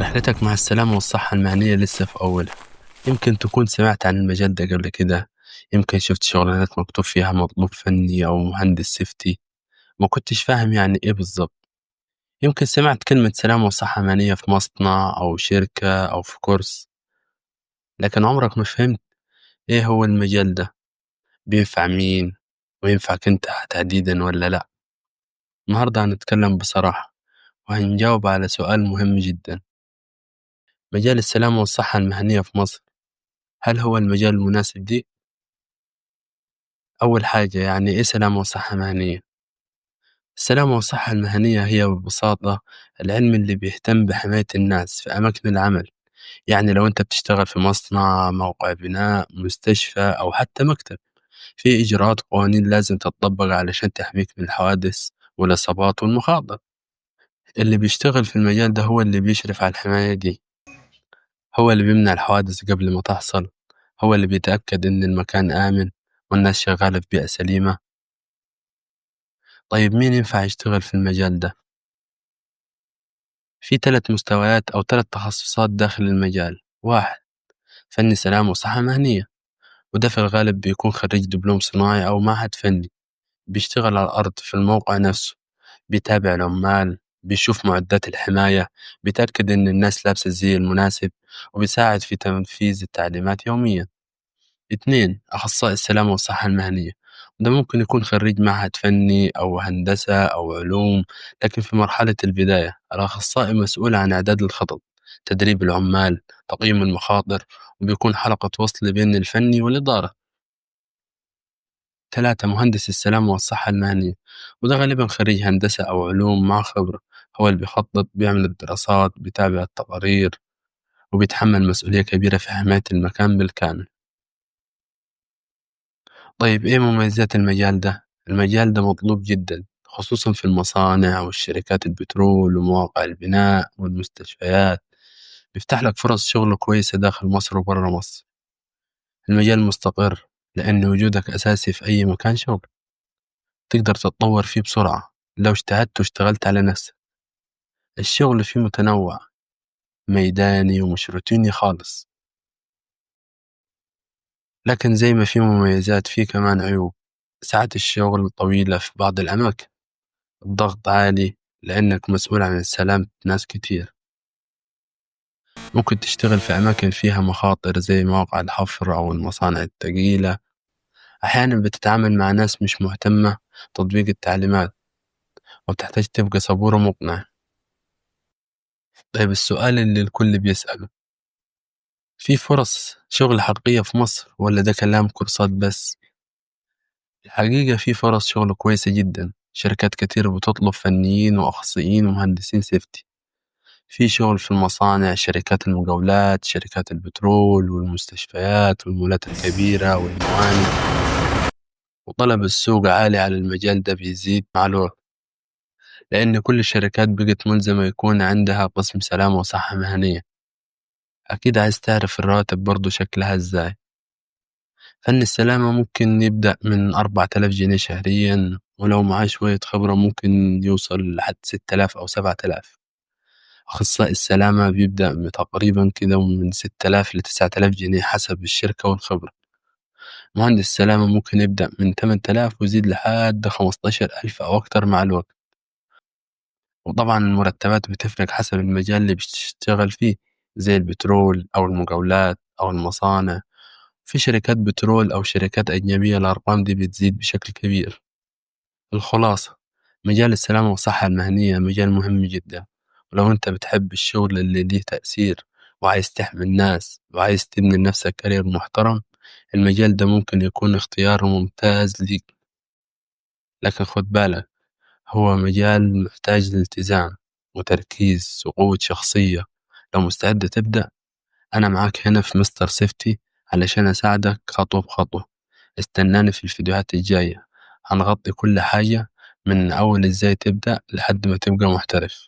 رحلتك مع السلامة والصحة المهنية لسه في أولها. يمكن تكون سمعت عن المجال ده قبل كده، يمكن شفت شغلانات مكتوب فيها مطلوب فني أو مهندس سيفتي، ما كنتش فاهم يعني إيه بالظبط. يمكن سمعت كلمة سلامة وصحة مهنية في مصنع أو شركة أو في كورس، لكن عمرك ما فهمت إيه هو المجال ده، بينفع مين، وينفعك أنت تحديدا ولا لأ. النهاردة هنتكلم بصراحة وهنجاوب على سؤال مهم جدا: مجال السلامة والصحة المهنية في مصر، هل هو المجال المناسب ليك؟ أول حاجة، يعني إيه سلامة وصحة مهنية؟ السلامة والصحة المهنية هي ببساطة العلم اللي بيهتم بحماية الناس في أماكن العمل. يعني لو أنت بتشتغل في مصنع، موقع بناء، مستشفى أو حتى مكتب، في إجراءات وقوانين لازم تتطبق علشان تحميك من الحوادث والإصابات والمخاطر. اللي بيشتغل في المجال ده هو اللي بيشرف على الحماية دي، هو اللي بيمنع الحوادث قبل ما تحصل، هو اللي بيتأكد إن المكان آمن والناس شغالة في بيئة سليمة. طيب مين ينفع يشتغل في المجال ده؟ في 3 مستويات أو 3 تخصصات داخل المجال. 1، فني سلامة وصحة مهنية، وده في الغالب بيكون خريج دبلوم صناعي أو معهد فني، بيشتغل على الأرض في الموقع نفسه، بيتابع العمال، بيشوف معدات الحماية، بيتأكد إن الناس لابسة الزي المناسب، وبيساعد في تنفيذ التعليمات يوميا. 2، أخصائي السلامة والصحة المهنية، وده ممكن يكون خريج معهد فني أو هندسة أو علوم، لكن في مرحلة البداية الأخصائي مسؤول عن إعداد الخطط، تدريب العمال، تقييم المخاطر، وبيكون حلقة وصل بين الفني والإدارة. 3، مهندس السلامة والصحة المهنية، وده غالبا خريج هندسة أو علوم مع خبرة، هو اللي بيخطط، بيعمل الدراسات، بيتابع التقارير، وبيتحمل مسؤولية كبيرة في حماية المكان بالكامل. طيب إيه مميزات المجال ده؟ المجال ده مطلوب جدا، خصوصا في المصانع والشركات البترول ومواقع البناء والمستشفيات، بيفتح لك فرص شغل كويسة داخل مصر وبرا مصر. المجال مستقر لأن وجودك أساسي في أي مكان شغل، تقدر تتطور فيه بسرعة لو اجتهدت واشتغلت على نفسك. الشغل فيه متنوع، ميداني ومش روتيني خالص. لكن زي ما فيه مميزات فيه كمان عيوب. ساعات الشغل طويلة في بعض الأماكن، الضغط عالي لأنك مسؤول عن سلامة ناس كتير، ممكن تشتغل في أماكن فيها مخاطر زي مواقع الحفر أو المصانع الثقيلة. أحيانا بتتعامل مع ناس مش مهتمة تطبيق التعليمات، وبتحتاج تبقى صبور ومقنع. طيب السؤال اللي الكل بيسأله: في فرص شغل حقيقية في مصر ولا ده كلام كورسات بس؟ الحقيقة في فرص شغل كويسة جدا، شركات كتير بتطلب فنيين وأخصائيين ومهندسين سيفتي. في شغل في المصانع، شركات المقاولات، شركات البترول والمستشفيات والمولات الكبيرة والموانئ. وطلب السوق عالي على المجال ده بيزيد مع الوقت، لأن كل الشركات بقت ملزمة يكون عندها قسم سلامة وصحة مهنية. أكيد عايز تعرف الرواتب برضو شكلها إزاي. فن السلامة ممكن يبدأ من 4000 جنيه شهريا، ولو معاه شوية خبرة ممكن يوصل لحد 6000 أو 7000. أخصائي السلامة بيبدأ تقريبا كده من 6000 ل9000 جنيه حسب الشركة والخبرة. مهندس السلامة ممكن يبدأ من 8000 ويزيد لحد 15000 أو أكتر مع الوقت. وطبعا المرتبات بتفرق حسب المجال اللي بتشتغل فيه، زي البترول أو المقاولات أو المصانع. في شركات بترول أو شركات أجنبية الأرقام دي بتزيد بشكل كبير. الخلاصة، مجال السلامة والصحة المهنية مجال مهم جدا، ولو أنت بتحب الشغل اللي ليه تأثير وعايز تحمي الناس وعايز تبني لنفسك career محترم، المجال ده ممكن يكون اختيار ممتاز ليك. لكن خد بالك، هو مجال محتاج لالتزام وتركيز وقوة شخصية. لو مستعد تبدأ، أنا معاك هنا في مستر سيفتي علشان أساعدك خطوة بخطوة. استناني في الفيديوهات الجاية، هنغطي كل حاجة من أول إزاي تبدأ لحد ما تبقى محترف.